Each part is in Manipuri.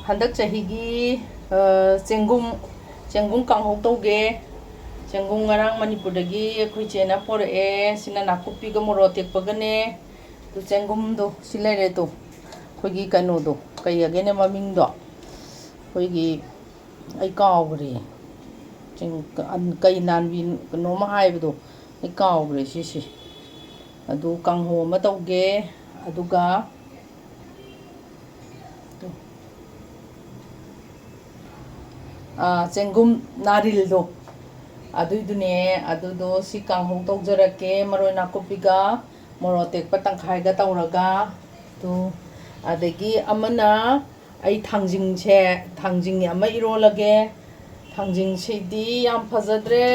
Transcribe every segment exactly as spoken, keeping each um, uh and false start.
ꯍꯟꯗꯛ ꯆꯍꯤꯒꯤ, ꯑ, ꯆꯦꯡꯒꯨꯝ, ꯆꯦꯡꯒꯨꯝ ꯀꯥꯡꯍꯧ ꯇꯧꯒꯦ꯫ ꯆꯦꯡꯒꯨꯝ ꯉꯔꯥꯡ ꯃꯅꯤꯄꯨꯔꯗꯒꯤ ꯑꯩꯈꯣꯏ ꯆꯦꯅ ꯄꯣꯔꯛꯑꯦ꯫ ꯁꯤꯅ ꯅꯥꯀꯨꯞꯄꯤꯒ ꯃꯣꯔꯣꯛ ꯑꯇꯦꯛꯄꯒꯅꯦ꯫ ꯑꯗꯨ ꯆꯦꯡꯒꯨꯝꯗꯣ ꯁꯤ ꯂꯩꯔꯦ꯫ ꯑꯗꯣ ꯑꯩꯈꯣꯏꯒꯤ ꯀꯩꯅꯣꯗꯣ, ꯀꯩ ꯍꯥꯏꯒꯦꯅꯦ ꯃꯃꯤꯡꯗꯣ? ꯑꯩꯈꯣꯏꯒꯤ, ꯑꯩ ꯀꯥꯎꯈ꯭ꯔꯦ꯫ ꯆꯦꯡ-, ꯑꯟ-, ꯀꯩ ꯅꯥꯟꯕꯤ ꯀꯩꯅꯣꯝꯃ ꯍꯥꯏꯕꯗꯣ, ꯑꯩ ꯀꯥꯎꯈ꯭ꯔꯦ ꯁꯤꯁꯦ꯫ ꯑꯗꯨ ꯀꯥꯡꯍꯧ ꯑꯃ ꯇꯧꯒꯦ꯫ ꯑꯗꯨꯒ ꯑꯥ, ꯆꯦꯡꯒꯨꯝ ꯅꯥꯔꯤꯜꯗꯣ, ꯑꯗꯨꯏꯗꯨꯅꯦ꯫ ꯑꯗꯨꯗꯣ ꯁꯤ ꯀꯥꯡꯍꯧ ꯇꯧꯖꯔꯛꯀꯦ, ꯃꯔꯣꯏ ꯅꯥꯀꯨꯞꯄꯤꯒ ꯃꯣꯔꯣꯛ ꯑꯇꯦꯛꯄ ꯇꯪꯈꯥꯏꯒ ꯇꯧꯔꯒ꯫ ꯑꯗꯨ, ꯑꯗꯒꯤ ꯑꯃꯅ ꯑꯩ ꯊꯥꯡꯖꯤꯡꯁꯦ, ꯊꯥꯡꯖꯤꯡ ꯑꯃ ꯏꯔꯣꯜꯂꯒꯦ꯫ ꯊꯥꯡꯖꯤꯡꯁꯤꯗꯤ ꯌꯥꯝ ꯐꯖꯗ꯭ꯔꯦ꯫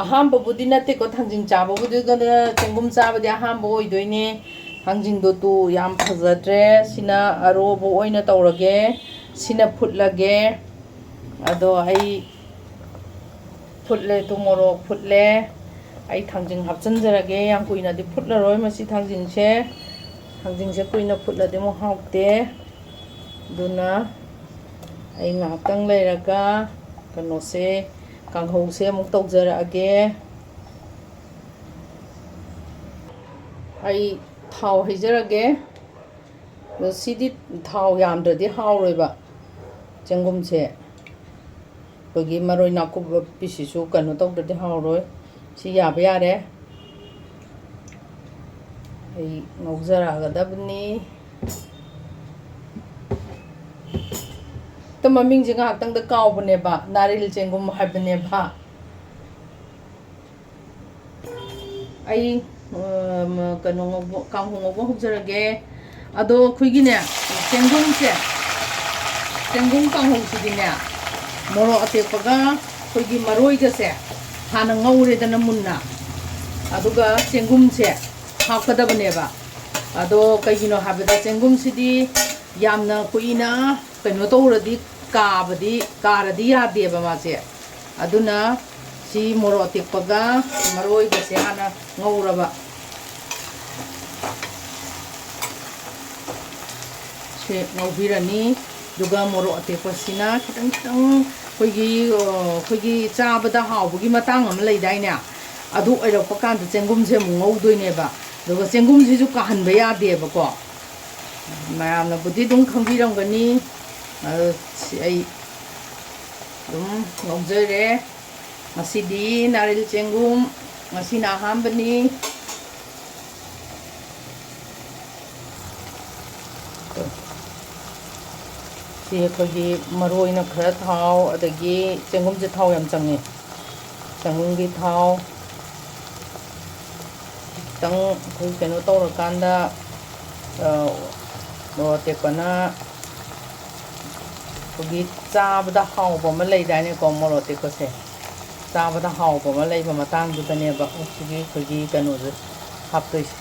ꯑꯍꯥꯝꯕꯕꯨꯗꯤ ꯅꯠꯇꯦꯀꯣ, ꯊꯥꯡꯖꯤꯡ ꯆꯥꯕꯕꯨꯗꯤ, ꯆꯦꯡꯒꯨꯝ ꯆꯥꯕꯗꯤ ꯑꯍꯥꯝꯕ ꯑꯣꯏꯗꯣꯏꯅꯦ꯫ ꯊꯥꯡꯖꯤꯡꯗꯣ ꯇꯨ ꯌꯥꯝ ꯐꯖꯗ꯭ꯔꯦ꯫ ꯁꯤꯅ ꯑꯔꯣꯕ ꯑꯣꯏꯅ ꯇꯧꯔꯒꯦ꯫ ꯁꯤꯅ ꯐꯨꯠꯂꯒꯦ꯫ ꯑꯗꯣ ꯑꯩ ꯐꯨꯠꯂꯦ, ꯇꯨ ꯃꯣꯔꯣꯛ ꯐꯨꯠꯂꯦ꯫ ꯑꯩ ꯊꯥꯡꯖꯤꯡ ꯍꯥꯞꯆꯤꯟꯖꯔꯒꯦ꯫ ꯌꯥꯝ ꯀꯨꯏꯅꯗꯤ ꯐꯨꯠꯂꯔꯣꯏ ꯃꯁꯤ ꯊꯥꯡꯖꯤꯡꯁꯦ꯫ ꯊꯥꯡꯖꯤꯡꯁꯦ ꯀꯨꯏꯅ ꯐꯨꯠꯂꯗꯤ ꯑꯃꯨꯛ ꯍꯥꯎꯇꯦ꯫ ꯑꯗꯨꯅ ꯑꯩ ꯉꯥꯏꯍꯥꯛꯇꯪ ꯂꯩꯔꯒ ꯀꯩꯅꯣꯁꯦ, ꯀꯥꯡꯍꯧꯁꯦ ꯑꯃꯨꯛ ꯇꯧꯖꯔꯛꯑꯒꯦ꯫ ꯑꯩ ꯊꯥꯎ ꯍꯩꯖꯔꯒꯦ꯫ ꯑꯗꯣ ꯁꯤꯗꯤ ꯊꯥꯎ ꯌꯥꯝꯗ꯭ꯔꯗꯤ ꯍꯥꯎꯔꯣꯏꯕ ꯆꯦꯡꯒꯨꯝꯁꯦ꯫ ꯑꯩꯈꯣꯏꯒꯤ ꯃꯔꯣꯏ ꯅꯥꯀꯨꯞꯄꯤꯁꯤꯁꯨ ꯀꯩꯅꯣ ꯇꯧꯗ꯭ꯔꯗꯤ ꯍꯥꯎꯔꯣꯏ꯫ ꯁꯤ ꯌꯥꯕ ꯌꯥꯔꯦ꯫ ꯑꯩ ꯉꯧꯖꯔꯛꯑꯒꯗꯕꯅꯤ꯫ ꯇ ꯃꯃꯤꯡꯁꯦ ꯉꯥꯏꯍꯥꯛꯇꯪꯗ ꯀꯥꯎꯕꯅꯦꯕ, ꯅꯥꯔꯤꯜ ꯆꯦꯡꯒꯨꯝ ꯍꯥꯏꯕꯅꯦꯕ꯫ ꯑꯩ, ꯑ, ꯀꯩꯅꯣ ꯉꯧꯕ, ꯀꯥꯡꯍꯧ ꯉꯧꯕ ꯍꯧꯖꯔꯒꯦ꯫ ꯑꯗꯣ ꯑꯩꯈꯣꯏꯒꯤꯅꯦ, ꯆꯦꯡꯒꯨꯝꯁꯦ, ꯆꯦꯡꯒꯨꯝ ꯀꯥꯡꯍꯧꯁꯤꯗꯤꯅꯦ, ꯃꯣꯔꯣꯛ ꯑꯇꯦꯛꯄꯒ ꯑꯩꯈꯣꯏꯒꯤ ꯃꯔꯣꯏꯒꯁꯦ ꯍꯥꯟꯅ ꯉꯧꯔꯦꯗꯅ ꯃꯨꯟꯅ, ꯑꯗꯨꯒ ꯆꯦꯡꯒꯨꯝꯁꯦ ꯍꯥꯞꯀꯗꯕꯅꯦꯕ꯫ ꯑꯗꯣ ꯀꯩꯒꯤꯅꯣ ꯍꯥꯏꯕꯗ ꯆꯦꯡꯒꯨꯝꯁꯤꯗꯤ ꯌꯥꯝꯅ ꯀꯨꯏꯅ ꯀꯩꯅꯣ ꯇꯧꯔꯗꯤ, ꯀꯥꯕꯗꯤ, ꯀꯥꯔꯗꯤ ꯌꯥꯗꯦꯕ ꯃꯥꯁꯦ꯫ ꯑꯗꯨꯅ ꯁꯤ ꯃꯣꯔꯣꯛ ꯑꯇꯦꯛꯄꯒ ꯃꯔꯣꯏꯒꯁꯦ ꯍꯥꯟꯅ ꯉꯧꯔꯕ꯫ ꯁꯦ ꯉꯧꯕꯤꯔꯅꯤ꯫ ꯑꯗꯨꯒ ꯃꯣꯔꯣꯛ ꯑꯇꯦꯛꯄꯁꯤꯅ ꯈꯤꯇꯪ ꯈꯤꯇꯪ ꯑꯩꯈꯣꯏꯒꯤ, ꯑ, ꯑꯩꯈꯣꯏꯒꯤ ꯆꯥꯕꯗ ꯍꯥꯎꯕꯒꯤ ꯃꯇꯥꯡ ꯑꯃ ꯂꯩꯗꯥꯏꯅꯦ? ꯑꯗꯨ ꯑꯣꯏꯔꯛꯄ ꯀꯥꯟꯗ ꯆꯦꯡꯒꯨꯝꯁꯦ ꯑꯃꯨꯛ ꯉꯧꯗꯣꯏꯅꯦꯕ꯫ ꯑꯗꯨꯒ ꯆꯦꯡꯒꯨꯝꯁꯤꯁꯨ ꯀꯥꯍꯟꯕ ꯌꯥꯗꯦꯕꯀꯣ꯫ ꯃꯌꯥꯝꯅꯕꯨꯗꯤ ꯑꯗꯨꯝ ꯈꯪꯕꯤꯔꯝꯒꯅꯤ꯫ ꯑꯗꯣ ꯁꯤ ꯑꯩ ꯑꯗꯨꯝ ꯉꯧꯖꯔꯦ꯫ ꯉꯁꯤꯗꯤ ꯅꯥꯔꯤꯜ ꯆꯦꯡꯒꯨꯝ, ꯉꯁꯤꯅ ꯑꯍꯥꯟꯕꯅꯤ꯫ ꯁꯤ ꯑꯩꯈꯣꯏꯒꯤ ꯃꯔꯣꯏꯅ ꯈꯔ ꯊꯥꯎ, ꯑꯗꯒꯤ ꯆꯦꯡꯒꯨꯝꯁꯦ ꯊꯥꯎ ꯌꯥꯝ ꯆꯪꯉꯦ꯫ ꯆꯦꯡꯒꯨꯝꯒꯤ ꯊꯥꯎ ꯈꯤꯇꯪ ꯑꯩꯈꯣꯏ ꯀꯩꯅꯣ ꯇꯧꯔꯀꯥꯟꯗ, ꯑ, ꯃꯣꯔꯣꯛ ꯑꯇꯦꯛꯄꯅ ꯑꯩꯈꯣꯏꯒꯤ ꯆꯥꯕꯗ ꯍꯥꯎꯕ ꯑꯃ ꯂꯩꯗꯥꯏꯅꯦꯀꯣ, ꯃꯣꯔꯣꯛ ꯑꯇꯦꯛꯄꯁꯦ꯫ ꯆꯥꯕꯗ ꯍꯥꯎꯕ ꯑꯃ ꯂꯩꯕ ꯃꯇꯥꯡꯗꯨꯗꯅꯦꯕ ꯁꯤꯒꯤ ꯑꯩꯈꯣꯏꯒꯤ ꯀꯩꯅꯣꯁꯦ ꯍꯥꯞꯇꯣꯏꯁꯦ꯫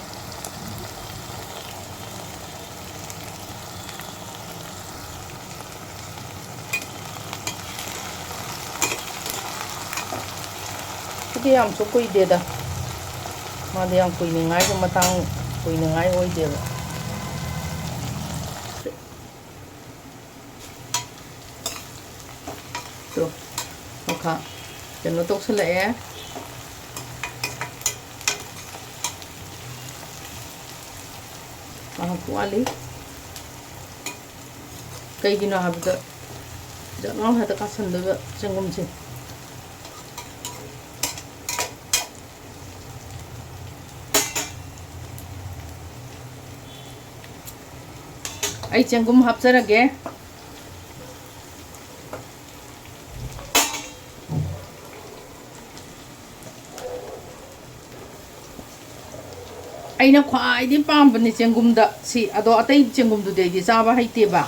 ꯁꯤꯗꯤ ꯌꯥꯝꯁꯨ ꯀꯨꯏꯗꯦꯗ꯫ ꯃꯥꯗꯤ ꯌꯥꯝ ꯀꯨꯏꯅꯤꯡꯉꯥꯏꯒꯤ ꯃꯇꯥꯡ, ꯀꯨꯏꯅꯤꯡꯉꯥꯏ ꯑꯣꯏꯗꯦꯕ꯫ ꯇꯣ, ꯃꯈꯥ ꯀꯩꯅꯣ ꯇꯧꯁꯜꯂꯛꯑꯦ꯫ ꯉꯥꯏꯍꯥꯛ ꯋꯥꯠꯂꯤ꯫ ꯀꯩꯒꯤꯅꯣ ꯍꯥꯏꯕꯗ, ꯖꯛ ꯂꯥꯎꯅ ꯍꯦꯛꯇ ꯀꯥꯁꯟꯗꯣꯏꯕ ꯆꯦꯡꯒꯨꯝꯁꯦ꯫ ꯑꯩ ꯆꯦꯡꯒꯨꯝ ꯍꯥꯞꯆꯔꯒꯦ꯫ ꯑꯩꯅ ꯈ꯭ꯋꯥꯏꯗꯒꯤ ꯄꯥꯝꯕꯅꯦ ꯆꯦꯡꯒꯨꯝꯗ ꯁꯤ, ꯑꯗꯣ ꯑꯇꯩ ꯆꯦꯡꯒꯨꯝꯗꯨꯗꯤ ꯑꯩꯗꯤ ꯆꯥꯕ ꯍꯩꯇꯦꯕ꯫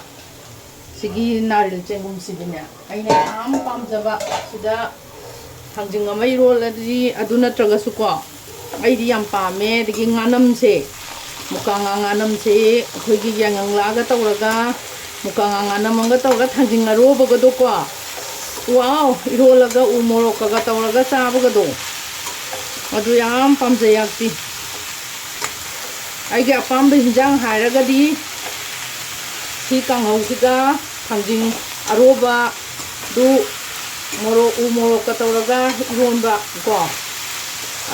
ꯁꯤꯒꯤ ꯅꯥꯔꯤꯜ ꯆꯦꯡꯒꯨꯝꯁꯤꯗꯤꯅꯦ, ꯑꯩꯅ ꯌꯥꯝ ꯄꯥꯝꯖꯕ꯫ ꯁꯤꯗ ꯊꯥꯡꯖꯤꯡ ꯑꯃ ꯏꯔꯣꯜꯂꯗꯤ, ꯑꯗꯨ ꯅꯠꯇ꯭ꯔꯒꯁꯨꯀꯣ, ꯑꯩꯗꯤ ꯌꯥꯝ ꯄꯥꯝꯃꯦ꯫ ꯑꯗꯒꯤ ꯉꯥꯅꯝꯁꯦ, ꯃꯨꯀꯥ ꯉꯥ ꯉꯥꯅꯝꯁꯦ ꯑꯩꯈꯣꯏꯒꯤ ꯌꯥꯏꯉꯪꯂꯥꯒ ꯇꯧꯔꯒ, ꯃꯨꯀꯥ ꯉꯥ ꯉꯥꯅꯝ ꯑꯃꯒ ꯇꯧꯔꯒ, ꯊꯥꯡꯖꯤꯡ ꯑꯔꯣꯕꯒꯗꯣꯀꯣ, ꯋꯥꯎ! ꯏꯔꯣꯜꯂꯒ ꯎ ꯃꯣꯔꯣꯛꯀꯒ ꯇꯧꯔꯒ ꯆꯥꯕꯒꯗꯣ, ꯑꯗꯨ ꯌꯥꯝ ꯄꯥꯝꯖꯩ ꯑꯩꯗꯤ꯫ ꯑꯩꯒꯤ ꯑꯄꯥꯝꯕ ꯍꯤꯟꯖꯥꯡ ꯍꯥꯏꯔꯒꯗꯤ ꯁꯤ ꯀꯥꯡꯍꯧꯁꯤꯒ ꯊꯥꯡꯖꯤꯡ ꯑꯔꯣꯕꯗꯨ ꯃꯣꯔꯣꯛ, ꯎ ꯃꯣꯔꯣꯛꯀ ꯇꯧꯔꯒ ꯏꯔꯣꯟꯕ ꯀꯣ꯫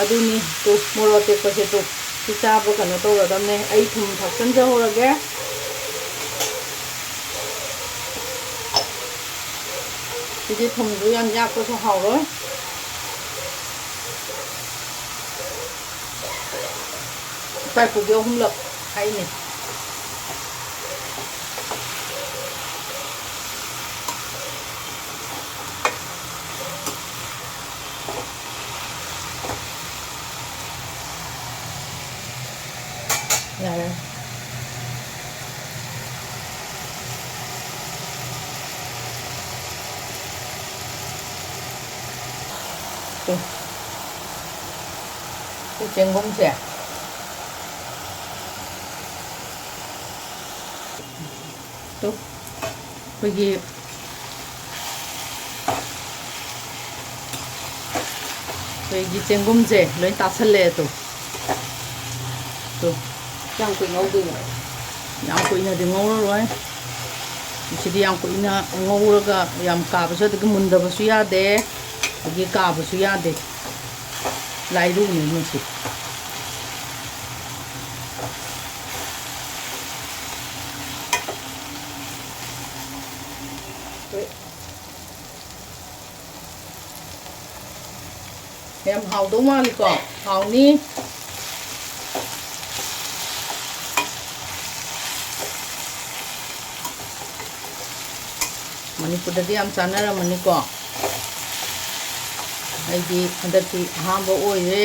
ꯑꯗꯨꯅꯤ ꯇꯨ, ꯃꯣꯔꯣꯛ ꯑꯇꯦꯛꯄꯁꯦ ꯇꯨ, ꯁꯤ ꯆꯥꯕ ꯀꯩꯅꯣ ꯇꯧꯔꯗꯕꯅꯦ꯫ ꯑꯩ ꯊꯨꯝ ꯊꯥꯛꯆꯟꯖꯍꯧꯔꯒꯦ꯫ ꯁꯤꯗꯤ ꯊꯨꯝꯁꯨ ꯌꯥꯝ ꯌꯥꯛꯄꯁꯨ ꯍꯥꯎꯔꯣꯏ꯫ ꯏꯄꯥ ꯏꯄꯨꯒꯤ ꯑꯍꯨꯝꯂꯛ ꯍꯥꯏꯅꯤ꯫ ꯌꯥꯔꯦ꯫ ꯇꯨ꯫ ꯁꯤ ꯆꯦꯡꯒꯨꯝꯁꯦ꯫ ꯇꯨ꯫ ꯑꯩꯈꯣꯏꯒꯤ, ꯑꯩꯈꯣꯏꯒꯤ ꯆꯦꯡꯒꯨꯝꯁꯦ ꯂꯣꯏ ꯇꯥꯁꯜꯂꯛꯑꯦ ꯇꯨ꯫ ꯇꯨ꯫ ꯀꯌꯥꯝ ꯀꯨꯏꯅ ꯉꯧꯗꯣꯏꯅꯣ? ꯌꯥꯝ ꯀꯨꯏꯅꯗꯤ ꯉꯧꯔꯔꯣꯏ꯫ ꯁꯤꯗꯤ ꯌꯥꯝ ꯀꯨꯏꯅ ꯉꯧꯔꯒ ꯌꯥꯝ ꯀꯥꯕꯁꯨ, ꯑꯗꯒꯤ ꯃꯨꯟꯗꯕꯁꯨ ꯌꯥꯗꯦ, ꯑꯗꯒꯤ ꯀꯥꯕꯁꯨ ꯌꯥꯗꯦ꯫ ꯂꯥꯏꯔꯨꯅꯤ ꯃꯁꯤ꯫ ꯌꯥꯝ ꯍꯥꯎꯗꯧ ꯃꯥꯜꯂꯤꯀꯣ? ꯍꯥꯎꯅꯤ꯫ ꯃꯅꯤꯄꯨꯔꯗꯗꯤ ꯌꯥꯝ ꯆꯥꯅꯔꯝꯃꯅꯤꯀꯣ? ꯑꯩꯗꯤ ꯍꯟꯗꯛꯇꯤ ꯑꯍꯥꯟꯕ ꯑꯣꯏꯔꯦ꯫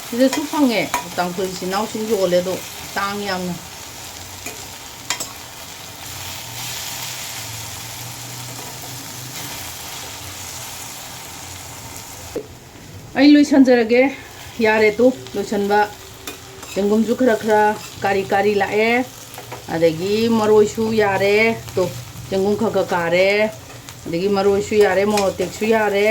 ꯁꯤꯗꯁꯨ ꯐꯪꯉꯦ꯫ ꯇꯥꯡꯈꯨꯜ ꯏꯆꯤꯟ ꯏꯅꯥꯎꯁꯤꯡ ꯌꯣꯜꯂꯦ, ꯑꯗꯣ ꯇꯥꯡꯉꯤ ꯌꯥꯝꯅ꯫ ꯑꯩ ꯂꯣꯏꯁꯟꯖꯔꯒꯦ꯫ ꯌꯥꯔꯦ ꯇꯨ, ꯂꯣꯏꯁꯟꯕ꯫ ꯆꯦꯡꯒꯨꯝꯁꯨ ꯈꯔ ꯈꯔ ꯀꯥꯔꯤ ꯀꯥꯔꯤ ꯂꯥꯛꯑꯦ꯫ ꯑꯗꯒꯤ ꯃꯔꯣꯏꯁꯨ ꯌꯥꯔꯦ ꯇꯨ, ꯆꯦꯡꯒꯨꯝ ꯈꯔ ꯈꯔ ꯀꯥꯔꯦ꯫ ꯑꯗꯒꯤ ꯃꯔꯣꯏꯁꯨ ꯌꯥꯔꯦ, ꯃꯣꯔꯣꯛ ꯑꯇꯦꯛꯁꯨ ꯌꯥꯔꯦ꯫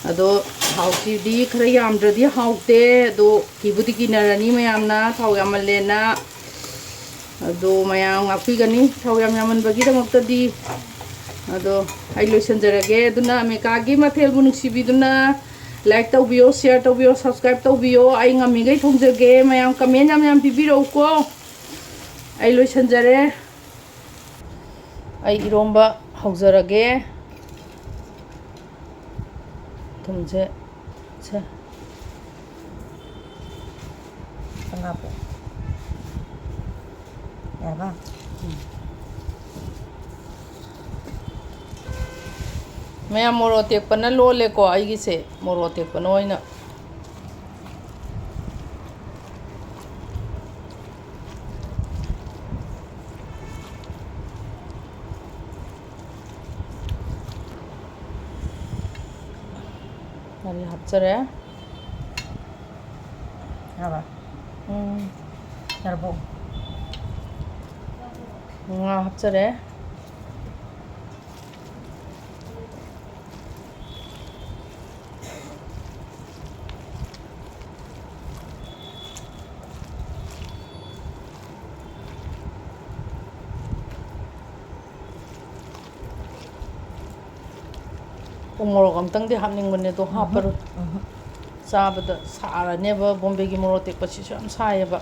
ꯑꯗꯣ ꯊꯥꯎꯁꯤꯗꯤ ꯈꯔ ꯌꯥꯝꯗ꯭ꯔꯗꯤ ꯍꯥꯎꯇꯦ꯫ ꯑꯗꯣ ꯀꯤꯕꯨꯗꯤ ꯀꯤꯅꯔꯅꯤ ꯃꯌꯥꯝꯅ, ꯊꯥꯎ ꯌꯥꯝꯃꯜꯂꯦꯅ꯫ ꯑꯗꯣ ꯃꯌꯥꯝ ꯉꯥꯛꯄꯤꯒꯅꯤ ꯊꯥꯎ ꯌꯥꯝ ꯌꯥꯝꯃꯟꯕꯒꯤꯗꯃꯛꯇꯗꯤ꯫ ꯑꯗꯣ ꯑꯩ ꯂꯣꯏꯁꯤꯟꯖꯔꯒꯦ꯫ ꯑꯗꯨꯅ ꯑꯃꯦꯔꯤꯀꯥꯒꯤ ꯃꯊꯦꯜꯕꯨ ꯅꯨꯡꯁꯤꯕꯤꯗꯨꯅ like ꯇꯧꯕꯤꯌꯣ, share ꯇꯧꯕꯤꯌꯣ, subscribe ꯇꯧꯕꯤꯌꯣ꯫ ꯑꯩ ꯉꯝꯃꯤꯈꯩ ꯊꯣꯡꯖꯒꯦ꯫ ꯃꯌꯥꯝ comment ꯌꯥꯝ ꯌꯥꯝ ꯄꯤꯕꯤꯔꯛꯎꯀꯣ꯫ ꯑꯩ ꯂꯣꯏꯁꯤꯟꯖꯔꯦ꯫ ꯑꯩ ꯏꯔꯣꯝꯕ ꯍꯧꯖꯔꯒꯦ꯫ ꯊꯨꯝꯁꯦ, ꯁꯦ꯫ ꯈꯤꯇꯪ ꯍꯥꯞꯄꯣ꯫ ꯌꯥꯔꯕ? ꯎꯝ꯫ ꯃꯌꯥꯝ ꯃꯣꯔꯣꯛ ꯑꯇꯦꯛꯄꯅ ꯂꯣꯜꯂꯦꯀꯣ ꯑꯩꯒꯤꯁꯦ꯫ ꯃꯣꯔꯣꯛ ꯑꯇꯦꯛꯄꯅ ꯑꯣꯏꯅ꯫ ꯉꯥꯔꯤ ꯍꯥꯞꯆꯔꯦ꯫ ꯌꯥꯔꯕ? ꯎꯝ꯫ ꯌꯥꯔꯕꯣ? ꯉꯥ ꯍꯥꯞꯆꯔꯦ꯫ ꯎ ꯃꯣꯔꯣꯛ ꯑꯝꯇꯪꯗꯤ ꯍꯥꯞꯅꯤꯡꯕꯅꯦ, ꯑꯗꯣ ꯎꯝꯍꯨꯝ, ꯍꯥꯞꯄꯔꯣꯏ꯫ ꯎꯝꯍꯨꯝ꯫ ꯆꯥꯕꯗ ꯁꯥꯔꯅꯦꯕ, ꯕꯣꯝꯕꯦꯒꯤ ꯃꯣꯔꯣꯛ ꯑꯇꯦꯛꯄꯁꯤꯁꯨ ꯌꯥꯝ ꯁꯥꯏꯌꯦꯕ꯫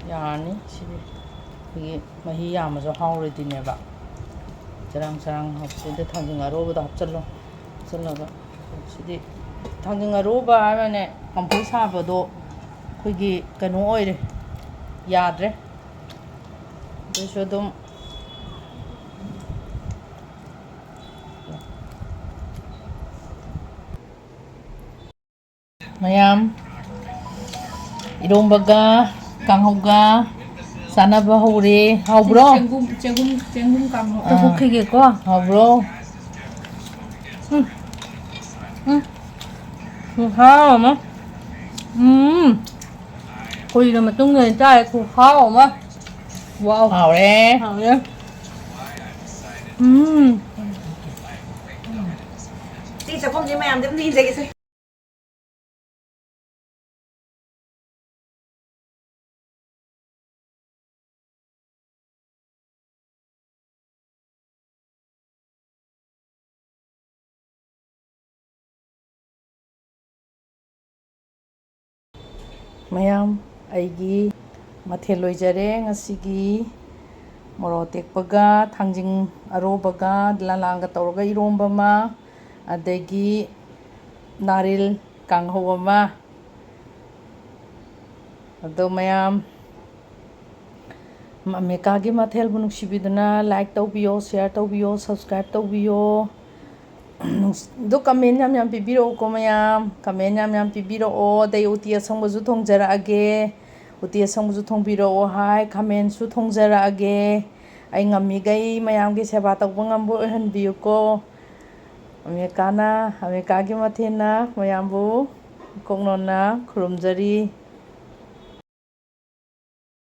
ꯌꯥꯔꯅꯤ ꯁꯤꯗꯤ꯫ ꯑꯩꯈꯣꯏꯒꯤ ꯃꯍꯤ ꯌꯥꯝꯃꯁꯨ ꯍꯥꯎꯔꯣꯏꯗꯣꯏꯅꯦꯕ꯫ ꯆꯔꯥꯡ ꯆꯔꯥꯡ ꯍꯥꯞꯄꯁꯤꯗ ꯊꯥꯡꯖꯤꯡ ꯑꯔꯣꯕꯗꯣ ꯍꯥꯞꯆꯜꯂꯣ꯫ ꯍꯥꯞꯆꯜꯂꯒ ꯁꯤꯗꯤ ꯊꯥꯡꯖꯤꯡ ꯑꯔꯣꯕ ꯍꯥꯏꯔꯅꯦ, ꯀꯝꯐꯣꯏ ꯁꯥꯕꯗꯣ ꯑꯩꯈꯣꯏꯒꯤ ꯀꯩꯅꯣ ꯑꯣꯏꯔꯦ, ꯌꯥꯗ꯭ꯔꯦ꯫ ꯑꯗꯨꯁꯨ ꯑꯗꯨꯝ ꯃꯌꯥꯝ, ꯏꯔꯣꯝꯕꯒ ꯀꯥꯡꯍꯧꯒ ꯆꯥꯅꯕ ꯍꯧꯔꯦ꯫ ꯍꯥꯎꯕ꯭ꯔꯣ? ꯆꯦꯡꯒꯨꯝ, ꯆꯦꯡꯒꯨꯝ, ꯆꯦꯡꯒꯨꯝ ꯀꯥꯡꯍꯧ꯫ ꯑꯥ꯫ ꯇꯧꯊꯣꯛꯈꯤꯒꯦꯀꯣ꯫ ꯍꯥꯎꯕ꯭ꯔꯣ? ꯎꯝ꯫ ꯎꯝ꯫ ꯈꯨꯍꯥꯎ ꯑꯃ꯫ ꯎꯝ꯫ ꯀꯨꯏꯔ ꯃꯇꯨꯡꯗ ꯆꯥꯔꯦ꯫ ꯈꯨꯍꯥꯎ ꯑꯃ꯫ ꯋꯥꯎ꯫ ꯍꯥꯎꯔꯦ꯫ ꯍꯥꯎꯔꯦ꯫ ꯎꯝ꯫ ꯁꯤ ꯆꯥꯛꯈꯨꯝꯁꯤ ꯃꯌꯥꯝꯗꯤ ꯑꯝꯇ ꯌꯦꯡꯖꯒꯦꯁꯦ꯫ ꯃꯌꯥꯝ, ꯑꯩꯒꯤ ꯃꯊꯦꯜ ꯂꯣꯏꯖꯔꯦ ꯉꯁꯤꯒꯤ꯫ ꯃꯣꯔꯣꯛ ꯑꯇꯦꯛꯄꯒ, ꯊꯥꯡꯖꯤꯡ ꯑꯔꯣꯕꯒ, ꯂꯥꯂꯥꯡꯒ ꯇꯧꯔꯒ ꯏꯔꯣꯝꯕ ꯑꯃ, ꯑꯗꯒꯤ ꯅꯥꯔꯤꯜ ꯀꯥꯡꯍꯧ ꯑꯃ꯫ ꯑꯗꯣ ꯃꯌꯥꯝ, ꯑꯃꯦꯔꯤꯀꯥꯒꯤ ꯃꯊꯦꯜꯕꯨ ꯅꯨꯡꯁꯤꯕꯤꯗꯨꯅ like ꯇꯧꯕꯤꯌꯣ, share ꯇꯧꯕꯤꯌꯣ, subscribe ꯇꯧꯕꯤꯌꯣ꯫ ꯅꯨꯡꯁ-, ꯑꯗꯣ comment ꯌꯥꯝ ꯌꯥꯝ ꯄꯤꯕꯤꯔꯛꯎꯀꯣ ꯃꯌꯥꯝ, comment ꯌꯥꯝ ꯌꯥꯝ ꯄꯤꯕꯤꯔꯛꯑꯣ꯫ ꯑꯗꯩ ꯎꯇꯤ ꯑꯁꯪꯕꯁꯨ ꯊꯣꯡꯖꯔꯛꯑꯒꯦ, ꯎꯇꯤ ꯑꯁꯪꯕꯁꯨ ꯊꯣꯡꯕꯤꯔꯛꯑꯣ ꯍꯥꯏ, ꯈꯥꯃꯦꯟꯁꯨ ꯊꯣꯡꯖꯔꯛꯑꯒꯦ꯫ ꯑꯩ ꯉꯝꯃꯤꯈꯩ ꯃꯌꯥꯝꯒꯤ ꯁꯦꯕꯥ ꯇꯧꯕ ꯉꯝꯕ ꯑꯣꯏꯍꯟꯕꯤꯌꯨꯀꯣ꯫ ꯑꯃꯦꯔꯤꯀꯥꯅ, ꯑꯃꯦꯔꯤꯀꯥꯒꯤ ꯃꯊꯦꯜꯅ ꯃꯌꯥꯝꯕꯨ ꯏꯀꯣꯛꯅꯣꯟꯅ ꯈꯨꯔꯨꯝꯖꯔꯤ꯫